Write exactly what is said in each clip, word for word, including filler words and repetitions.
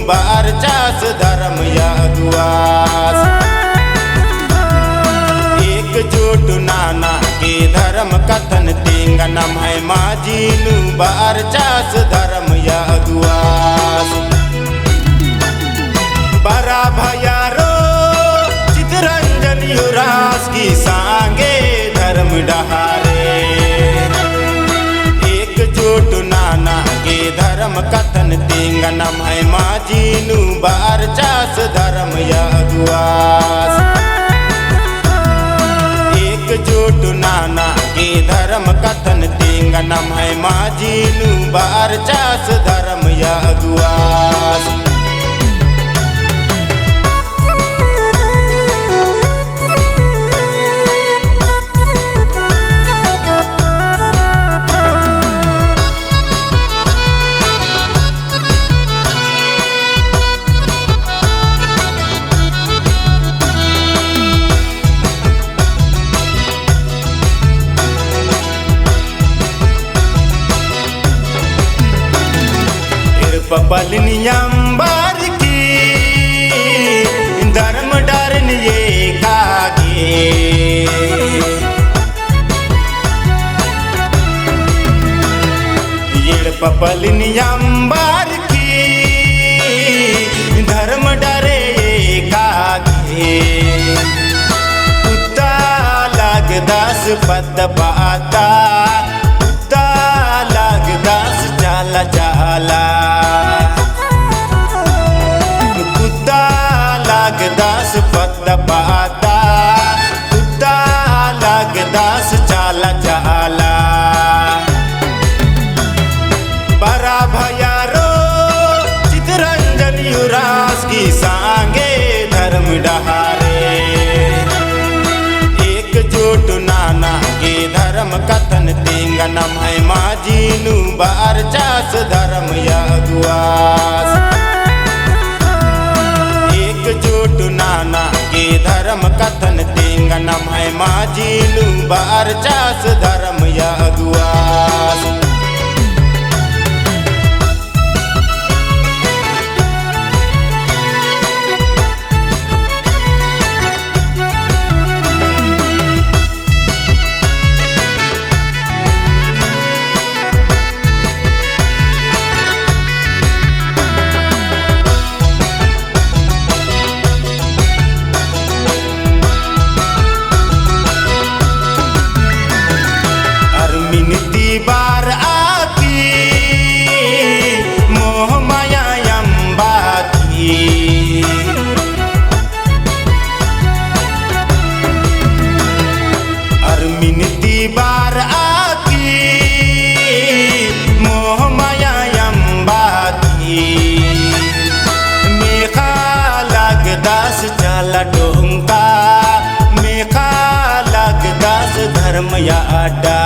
बरचस धर्म अगुवास। एकजुट नना गे धर्म कत्थन तेंगा नम्है माजी नू बरचस धर्म अगुवास। बरा भैयारो चितरंजन उराँवस की संगे धर्म डहरे। एकजुट नना गे धर्म कत्थन तेंगा नम्है माजी नू बरचस धर्म अगुवास। एकजुट नना गे धर्म कत्थन तेंगा नम्है माजी नू बरचस धर्म अगुवास। एड़पा पल्लिन अम्बर की धर्म डहरेन एका गे। एड़पा पल्लिन अम्बर की धर्म डहरे एका गे। कुत्ता लगदस पद्दा पाता, कुत्ता लगदस चाला चाला। कुत्ता लगदस पद्दा पाता, कुत्ता लगदस चाला चाला। बरा भैयारो चितरंजन उराँवस की संगे धर्म डहरे। एकजुट नना गे धर्म कत्थन तेंगा नम्है माजी नू बरचस धर्म अगुवास। एकजुट नना गे धर्म कत्थन तेंगा नम्है माजी नू बरचस धर्म अगुवास। अरमिन ती बरआ की मोह माया अम्बा की। अरमिन ती बरआ की मोह माया अम्बा की। मेखा लगदस चाला टोंका, मेखा लगदस धर्म अड्डा।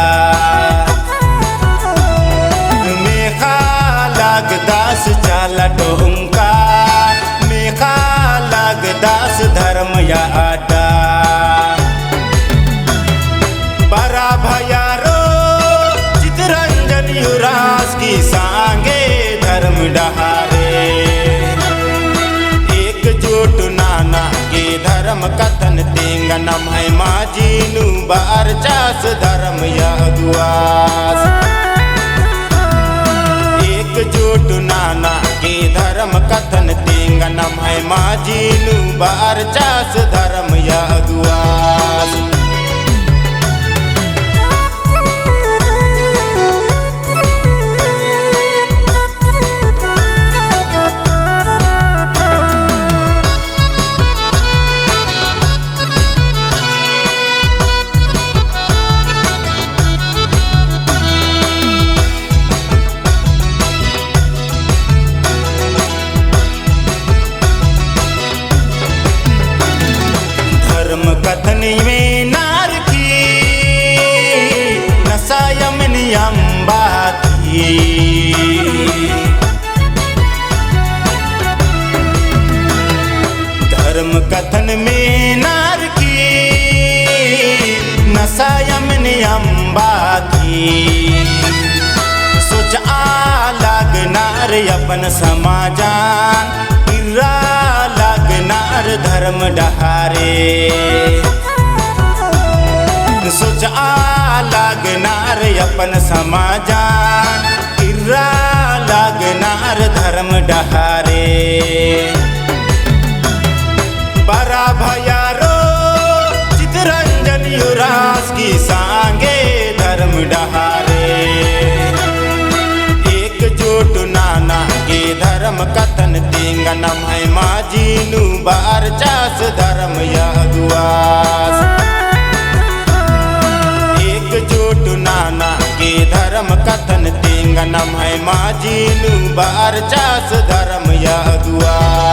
मेखा लगदस चाला टोंका, मेखा लगदस धर्म अड्डा। बरा भैयारो चितरंजन उराँवस की संगे धर्म डहरे। एकजुट नना गे धर्म कत्थन तेंगा नम्है माजी नू बरचस धर्म अगुवास। एकजुट नना गे धर्म कत्थन तेंगा नम्है माजी नू बरचस धर्म अगुवास। धर्म कत्थन मेनर की नसा अम्बा की, अम्बा की। धर्म कत्थन मेनर की नसा अम्बा की। सोचआ लगनर अपन समाजन, अपन समाजन इर्रा लगनर धर्म डहरे। बरा भैयारो चितरंजन उराँवस की संगे धर्म डहरे। एकजुट नना गे धर्म कत्थन तिंगनम है माजी नू बरचस धर्म अगुवास। एकजुट नना गे धर्म कत्थन तिंगनम है माजी नू बरचस धर्म अगुवास।